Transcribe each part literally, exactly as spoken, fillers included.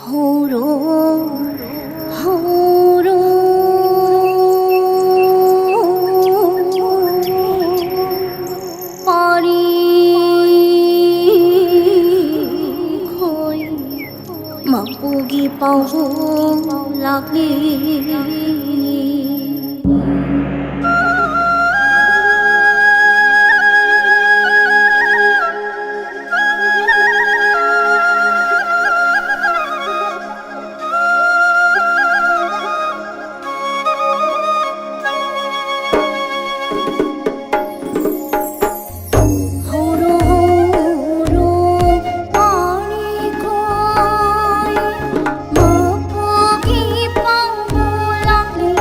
ꯍꯧꯔꯣ, ꯍꯧꯔꯣ, ꯄꯥꯔꯤ ꯈꯣꯏ, ꯃꯄꯨꯒꯤ ꯄꯥꯎ ꯂꯥꯛꯂꯤ꯫ ꯍꯧꯔꯣ, ꯍꯧꯔꯣ, ꯄꯥꯔꯤ ꯈꯣꯏ, ꯃꯄꯨꯒꯤ ꯄꯥꯎ ꯂꯥꯛꯂꯤ꯫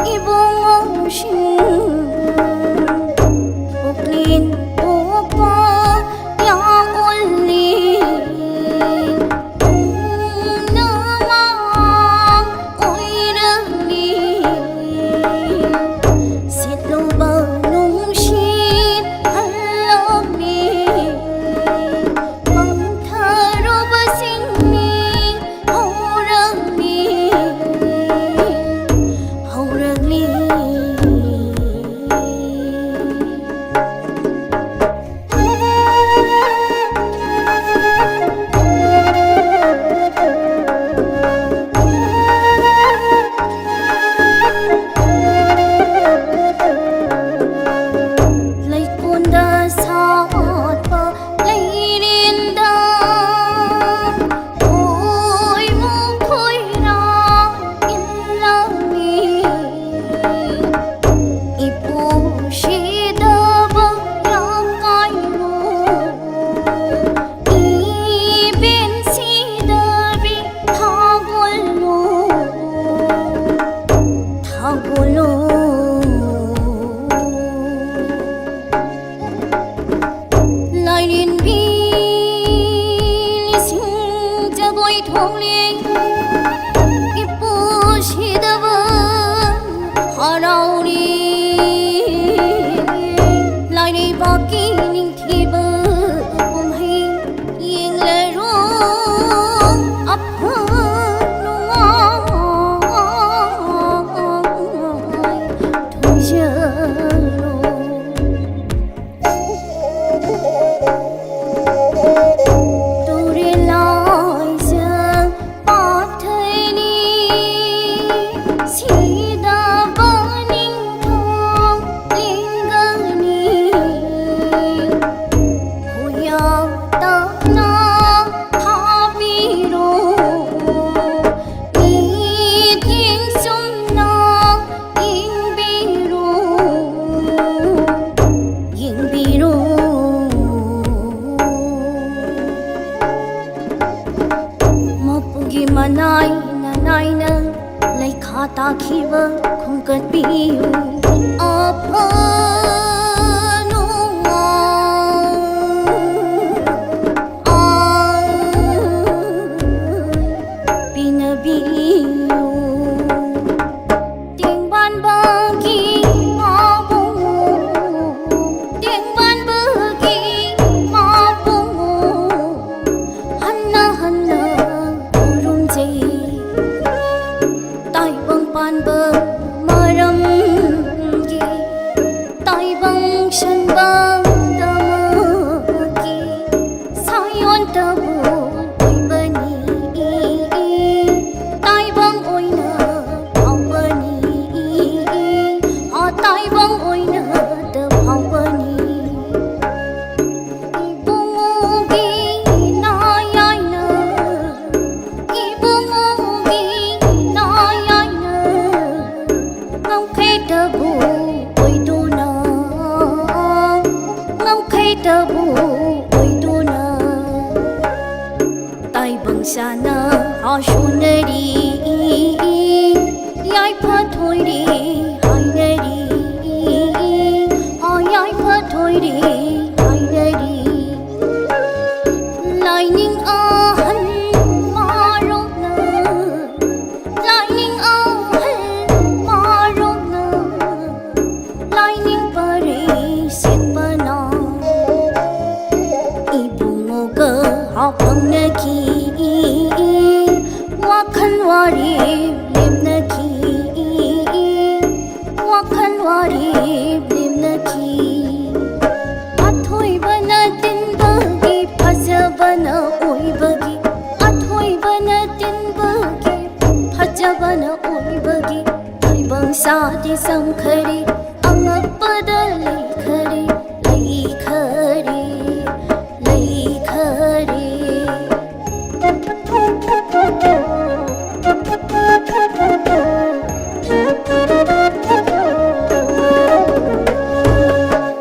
ꯇꯝꯗꯃꯛꯀꯤ ꯁꯥꯌꯣꯟꯇꯕꯨ ꯑꯣꯏꯕꯅꯤ꯫ ꯇꯥꯏꯕꯪ ꯑꯣꯏꯅ ꯐꯥꯎꯕꯅꯤ꯫ ꯑ, ꯇꯥꯏꯕꯪ ꯑꯣꯏꯅ ꯐꯥꯎꯕꯅꯤ꯫ ꯏꯕꯨꯡꯉꯣꯒꯤ ꯅꯥꯌꯥꯏꯅ, ꯏꯕꯨꯡꯉꯣꯒꯤ ꯅꯥꯌꯥꯏꯅ ꯉꯝꯈꯩꯗꯕꯨ ꯑꯣꯏꯗꯨꯅ, ꯉꯝꯈꯩꯗꯕꯨ ꯑꯣꯏꯗꯨꯅ ꯇꯥꯏꯕꯪ ꯁꯥꯅ ꯍꯥꯁꯣꯟꯅꯔꯤ, ꯌꯥꯏꯐ ꯊꯣꯏꯔꯤ ꯍꯥꯏꯅꯔꯤ, ꯌꯥꯏꯐ ꯊꯣꯏꯔꯤ ꯍꯥꯏꯅꯔꯤ꯫ ꯂꯥꯏꯅꯤꯡ ꯑꯍꯜ ꯃꯥꯔꯣꯛꯅ, ꯂꯥꯏꯅꯤꯡ ꯑꯍꯜ ꯃꯥꯔꯣꯛꯅ, ꯂꯥꯏꯅꯤꯡ ꯄꯔꯤ ꯁꯦꯠꯄꯅ ꯏꯕꯨꯡꯉꯣꯒ ꯍꯥꯐꯪꯅꯈꯤ, ꯋꯥꯈꯜ ꯋꯥꯔꯦꯞ ꯂꯦꯞꯅꯈꯤ, ꯋꯥꯈꯜ ꯋꯥꯔꯦꯞ ꯂꯦꯞꯅꯈꯤ꯫ ꯑꯊꯣꯏꯕꯅ ꯇꯤꯟꯕꯒꯤ, ꯐꯖꯕꯅ ꯑꯣꯏꯕꯒꯤ, ꯑꯊꯣꯏꯕꯅ ꯇꯤꯟꯕꯒꯤ, ꯐꯖꯕꯅ ꯑꯣꯏꯕꯒꯤ ꯇꯥꯏꯕꯪ ꯁꯥꯗꯤ ꯆꯪꯈꯔꯦ, ꯑꯉꯛꯄꯗ ꯂꯩꯈꯔꯦ, ꯂꯩꯈꯔꯦ, ꯂꯩꯈꯔꯦ꯫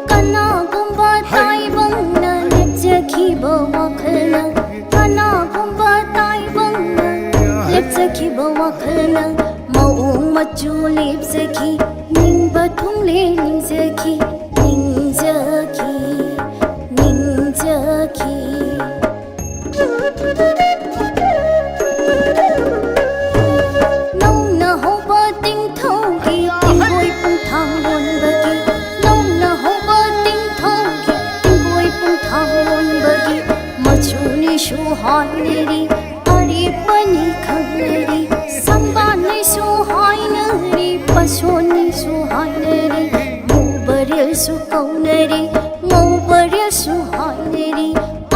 ꯀꯅꯥꯒꯨꯝꯕ ꯇꯥꯏꯕꯪꯅ ꯂꯦꯞꯆꯈꯤꯕ ꯋꯥꯈꯜꯅ, ꯀꯅꯥꯒꯨꯝꯕ ꯇꯥꯏꯕꯪꯅ ꯂꯦꯞꯆꯈꯤꯕ ꯋꯥꯈꯜꯅ ꯃꯑꯣꯡ ꯃꯆꯨ ꯂꯦꯞꯆꯈꯤ, ꯅꯤꯡꯕ ꯊꯨꯡꯂꯦ ꯅꯤꯡꯖꯈꯤ, ꯅꯤꯡꯖꯈꯤ, ꯅꯤꯡꯖꯈꯤ꯫ ꯅꯧꯅ ꯍꯧꯕ ꯇꯤꯡꯊꯧꯒꯤ ꯇꯤꯡꯒꯣꯏ ꯄꯨꯡꯊꯥꯡ ꯂꯣꯟꯕꯒꯤ, ꯅꯧꯅ ꯍꯧꯕ ꯇꯤꯡꯊꯧꯒꯤ ꯇꯤꯡꯒꯣꯏ ꯄꯨꯡꯊꯥꯡ ꯂꯣꯟꯕꯒꯤ ꯃꯆꯨꯅꯤꯁꯨ ꯍꯥꯏꯅꯔꯤ, ꯑꯔꯦꯞꯄꯅꯤ ꯈꯪꯅꯔꯤ, ꯁꯪꯕꯥꯟꯅꯤꯁꯨ ꯍꯥꯏꯅꯔꯤ, ꯄꯁꯣꯟꯅꯤꯁꯨ ꯍꯥꯏꯅꯔꯤ, ꯃꯨꯕꯔꯦꯜꯁꯨ ꯀꯧꯅꯔꯤ, ꯉꯧꯕꯔꯦꯁꯨ ꯍꯥꯏꯅꯔꯤ꯫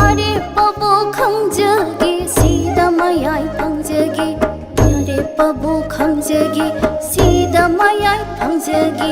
ꯑꯔꯦꯞꯄꯕꯨ ꯈꯪꯖꯒꯦ, ꯁꯤꯗ ꯃꯌꯥꯏ ꯐꯪꯖꯒꯦ꯫ ꯑꯔꯦꯞꯄꯕꯨ ꯈꯪꯖꯒꯦ, ꯁꯤꯗ ꯃꯌꯥꯏ ꯐꯪꯖꯒꯦ꯫